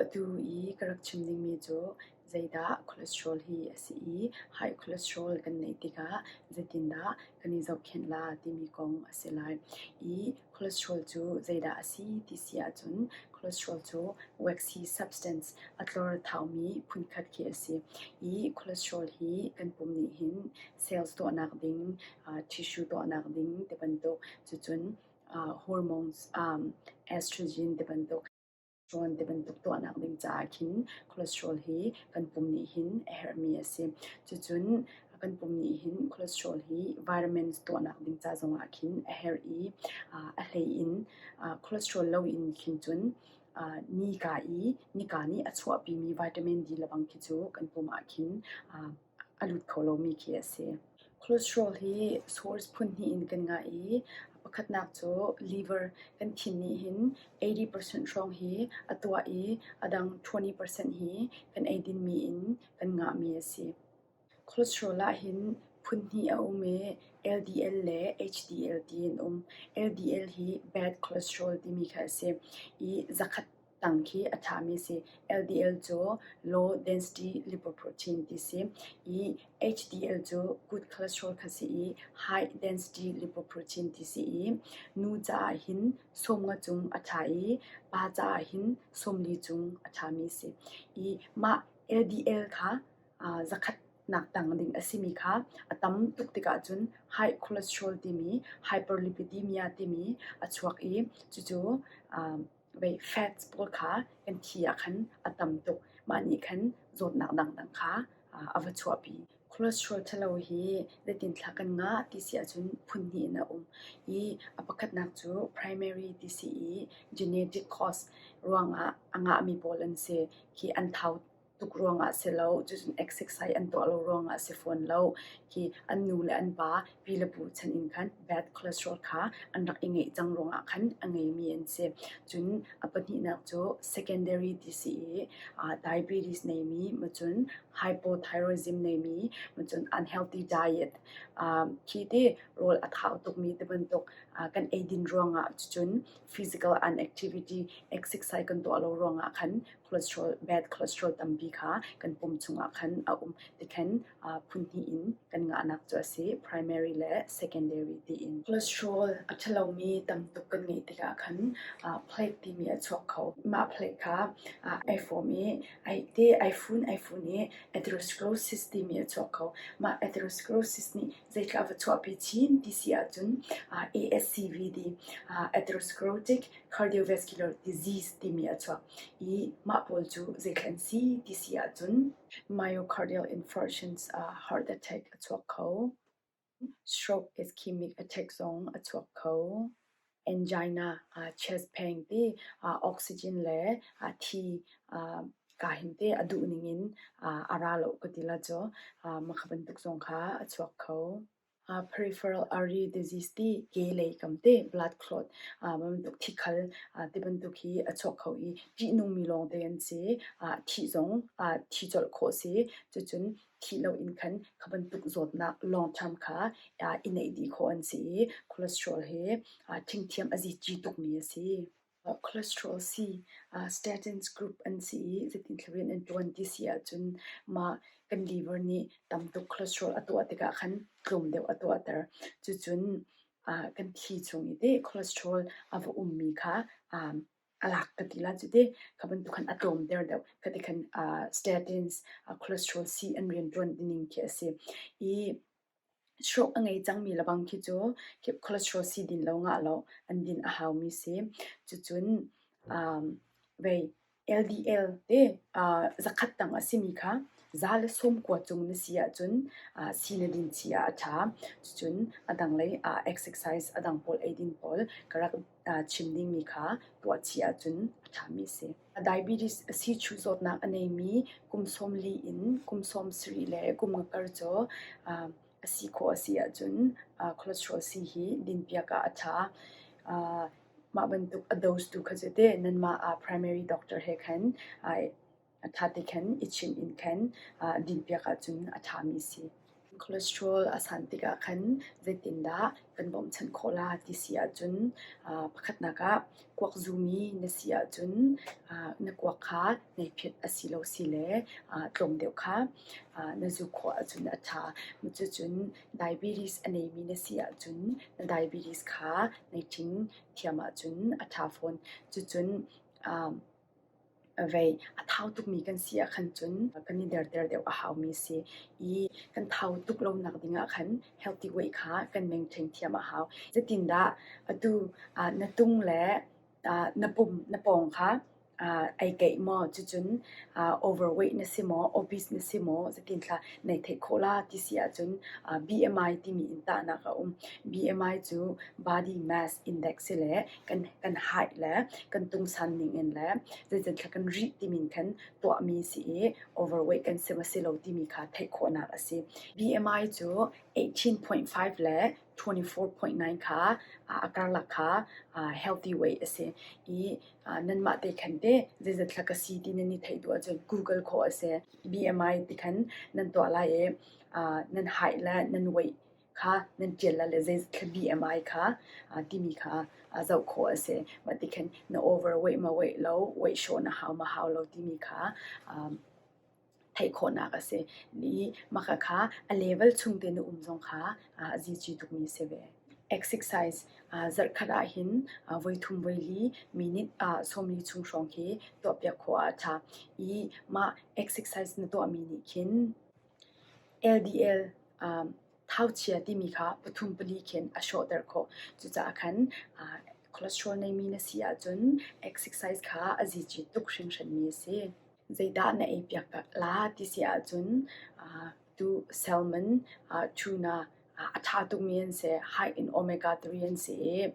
Atu i ka rak chim dingmi cu zeidah cholesterol hi a si i high cholesterol kan neih tikah zeitindah kan i zohkhenh la timi kong a si lai. I cholesterol cu zeidah a si ti si ahcun cholesterol cu waxy substance a tlor thaumi phunkhat khi a si. I cholesterol hi kan pum nih hin cells tuahnak ding, tissue tuahnak ding tibantuk cucun hormones estrogen tibantuk Rawn tibantuk tuahnak ding caah khin cholesterol hi kan pum nih hin a herhmi a si. Cucun kan pum nih hin cholesterol hi vitamins tuahnak ding ca zongah khin a herh i a hlei in cholesterol loin khin cun nika i nika nih a chuahpimi vitamin D lebang khi cu kan pum ah khin a lut kho lomi khi a si. Cholesterol hi source phun hnih in kan ngah i pakhatnak cu liver kan thin nih hin 80% hrawng hi a tuah i a dang 20% hi kan eidinmi in kan ngahmi a si. Cholesterol ah hin phun hnih a um i LDL le HDL ti an um. LDL hi bad cholesterol timi kha a si i zakhat tang khi a ṭhami a si. LDL cu low density lipoprotein ti si i HDL cu good cholesterol kha si i high density lipoprotein ti si i nu caah hin sawmnga cung a ṭha i pa caah hin sawmli cung a ṭhami a si. I mah LDL kha zakhat nak tang ding a simi kha a tam tuk tikah cun high cholesterol timi hyperlipidemia timi a chuak i cucu fats pawl kha kan thi ah khan a tam tuk. Mah nih khan zawtnak dangdang kha a va chuahpi. Cholesterol ṭhalo hi zeitin thla kan ngah ti si ahcun phun hnih in a um i a pakhatnak cu primary ti si i genetic cause ruangah a ngahmi pawl an si. Khi an thau tuk ruangah si lo, cucun exercise an tuah lo ruangah si fawn lo. Khi an nu le an pa, pi le pu chan in khan bad cholesterol kha an rak i ngeih cang ruangah khan a ngeimi an si. Cun a pahnihnak cu secondary ti si i diabetes neimi, macun hypothyroidism neimi, macun unhealthy diet khi ti rawl a thau tukmi ti bantuk kan eidin ruangah cucun physical unactivity exercise kan tuah lo ruangah khan cholesterol bad cholesterol tampi kha kan pum chungah khan a um. Tikhan phun hnih in kan ngahnak cu a si, primary le secondary tiin. Cholesterol a ṭhalomi tam tuk kan ngeih tikah khan plaque timi a chuak kho. Mah plaque kha ai fawm i ai te ai fun ai fun i atherosclerosis timi a chuak kho. Mah atherosclerosis nih zeithla a va chuahpi chin ti si ahcun ASCVD atherosclerotic cardiovascular disease timi a chuak i mah pawl cu zeithla an si ti si ahcun myocardial infarctions heart attack a chuak kho. Stroke ischemic attack zong a chuak kho. Angina chest pain ti oxygen le thi ka hin te a duh ning in a ra lo ka ti la cu mah kha bantuk zong kha a chuak kho. Peripheral artery disease ti ke lei kam te blood clot bantuk thikhal ti bantuk hi a chuak kho i ṭihnungmi lawngte an si. Thih zong thi colh khawh si. Cucun thih loin khan kha bantuk zawtnak long term kha i neih dih khawh an si i cholesterol hi ṭhingthiam a zici tukmi a si. Cholesterol si statins group an si i zeitin thil rian an ṭuan ti si ahcun mah kan liver nih tam tuk cholesterol a tuah tikah khan tlawm deuh a tuahter. Cucun kan thi chung i teh cholesterol a va ummi kha a lak ka ti la cu ti. Kha bantuk khan a tlawmter deuh. Khati khan statins cholesterol sii an rianṭuan ning khi a si. I stroke a ngei cangmi lebang khi cu cholesterol sii din lo ngah lo an din a haumi si. Cucun vei LDL te zakhat tang a simi kha za le sawmkua cung na si ahcun sii na din chih ah a ṭha. Cucun a danglei exercise a dang pawl eidin pawl ka rak chim dingmi kha tuah chih ahcun a ṭhami a si. Diabetes siichuh zawtnak a neimi kum 40 in kum 70 le kum nga kar cu a si khawh a si ahcun cholesterol sii hi dinpiak ah a ṭha. Mah bantuk a dose tu kha cu teh nanmah primary doctor he khan a ṭha te khan i chimh in khan dinpiak ahcun a ṭhami a si. Cholesterol a san tikah khan zeitindah kan bawmhchanh khawh la ti si ahcun pakhatnak ah kuak zumi na si ahcun na kuak kha nei phiat a si lo si le tlawm deuh kha na zu khawh ahcun a ṭha. Cucun diabetes a neimi na si ahcun na diabetes kha nei ṭing thiam ahcun a ṭha fawn. Cucun Vei a thau tukmi kan si ahkhan cun kan i derter deuh a haumi a si i kan thau tuk lonak ding ah khan healthy weight kha kan maintain thiam a hau. Zeitindah atu na tung le na pum na pawng kha ei keih maw? Cucun overweight na si maw? Obese na si maw? Zeitinthla nai theih khawh la ti si ahcun BMI timi in tahnak a um. BMI cu body mass index si le kan height le kan tungsan ning in le zeitinthla kan rih timi in khan tuahmi si i overweight kan si maw si lo timi kha theih khawhnak a si. BMI cu 18.5 le 24.9 kha a karlak kha healthy weight a si i nanmah te khan te zeizat thla ka si ti nan i theih duh ahcun Google khawh a si. BMI ti khan nan tuah lai i nan height le nan weight kha nan ṭial lai le zeithil BMI kha timi kha zoh khawh a si. Mah ti khin na overweight ma weight lo, weight hrawh na hau ma hau lo timi kha theih khawhnak a si. I mah khakha a level chung te na um zong kha a zici tukmi a si ve. Exercise zarhkhat ahhin voithum voili minute 40 chung hrawng khi tuahpiak khawh ah a ṭha. I mah exercise na tuahmi nih khin LDL thauchia timi kha pathum pali khin a hrawhter khawh. Cucaah khan cholesterol neimi na si ahcun exercise kha a zici tuk hringhranmi a si. Zeidah na eipiak la ti si ahcun tu salmon, tuna a ṭha tukmi an si. High in omega 3 an si i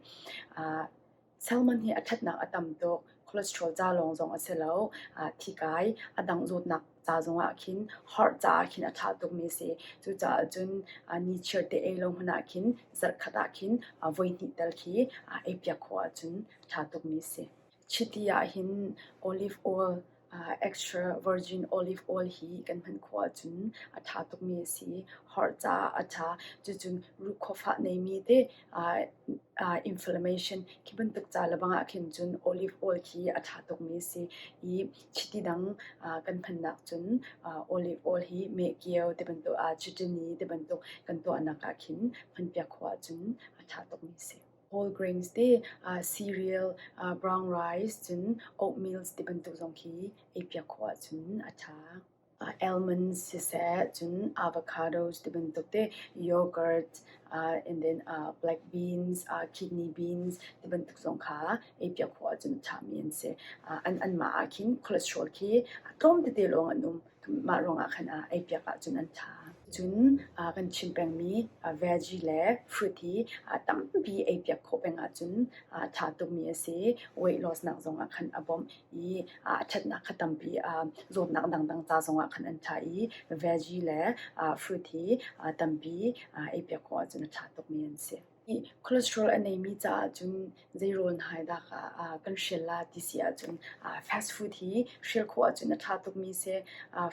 Salmon hi a ṭhatnak a tam tuk. Cholesterol ca lawng zong a si lo. Thikai a dang zawtnak ca zongah khin heart caah khin a ṭha tukmi a si. Cucaah cun nichiar te ei lo hmanh ah khin zarhkhat ah khin voihnih tal khi eipiak khawh ahcun a ṭha tukmi a si. Chiti ah hin olive oil Extra virgin olive oil hi kan hman khawh ahcun a ṭha tukmi a si. Heart caah a ṭha. Cucun ruhkhawfah neimi te inflammation khi bantuk ca lebang ah khin cun olive oil khi a ṭha tukmi a si. I chiti dang kan hmannak cun olive oil hi mehkio ti bantuk, chitini ti bantuk kan tuahnak ah khin hmanpiak khawh ahcun a ṭha tukmi a si. Whole grains te, cereal, brown rice, cun oatmeals ti bantuk zong khi eipiak khawh ahcun a ṭha. Almonds siseh, cun avocados ti bantuk te, yogurt, and then black beans, kidney beans ti bantuk zong kha eipiak khawh ahcun a ṭhami an si. Anmah ah khin cholesterol khi tlawm tete lawng an um. Mah ruangah khan eipiak ahcun an ṭha. Cun kan chim pengmi veggie le fruit hi tampi eipiak khawh peng ahcun a ṭha tukmi a si. Weight loss nak zongah khan a bawmh i a ṭhatnak kha tampi zawtnak dangdang ca zongah khan an ṭha i veggie le fruit hi tampi eipiak khawh ahcun a ṭha tukmi an si. Cholesterol a neimi caah cun zei rawl na hai dah kan hrial la ti si ahcun fast food hi hrial khawh ahcun a ṭha tukmi si.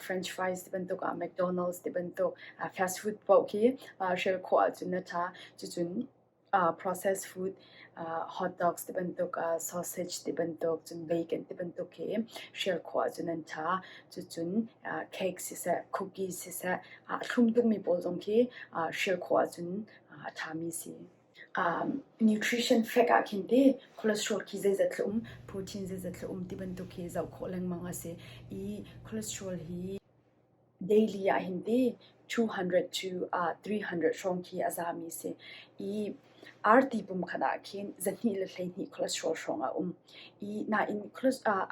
French fries ti bantuk ah McDonald's ti bantuk fast food paoh khi hrial khawh ahcun a ṭha. Cucun processed food hot dogs ti bantuk sausage ti bantuk cun bacon ti bantuk khi hrial khawh ahcun an ṭha. Cucun cake siseh, cookies siseh a thlum tukmi pawl zong khi hrial khawh ahcun a ṭhami si. Nutrition fact ah khin ti cholesterol khi zeizat thla um, protein zeizat thla um ti bantuk khi zoh khawh lengmang a si. I cholesterol hi daily ah hin ti 200 to 300 hrawng khi a zami si. I arti pum khat ah khin 212 cholesterol hrawng a um. I nain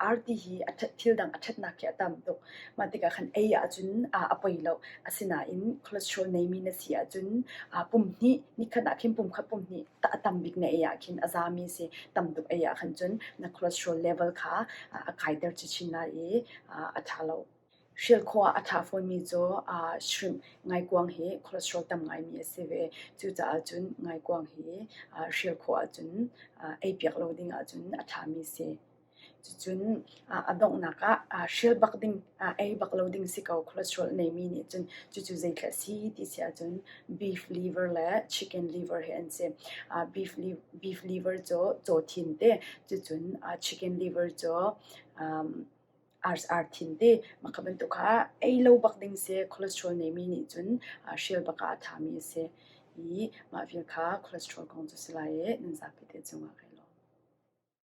arti hi a thil dang a ṭhatnak khi a tam tuk. Mah tikah khan ei ahcun a poi lo. Asinain cholesterol neimi na si ahcun pum hnih, nikhat ah khin pum khat pum hnih a tam bik na ei ah khin a zami si. Tam tuk ei ah khan cun na cholesterol level kha a kaiter chinchin lai i a ṭha lo. Hrial khawh ah a ṭha fawnmi cu shrimp ngaikuang hi cholesterol tam ngaimi a si ve. Cucaah cun ngaikuang hi hrial khawh ahcun eipiak lo ding ahcun a ṭhami a si. Cucun a donghnak ah hrial bak ding, ei bak lo ding si ko cholesterol a neimi nih cun cucu zeithla a si ti si ahcun beef liver le chicken liver hi an si. Beef liver cu cawthin te, cucun chicken liver cu arthin te. Mah kha bantuk kha ei lo bak ding si. Cholesterol neimi nih cun hrial bak ah a ṭhami a si. I mah vial kha cholesterol kong cu a si lai i nan zapi te cungah.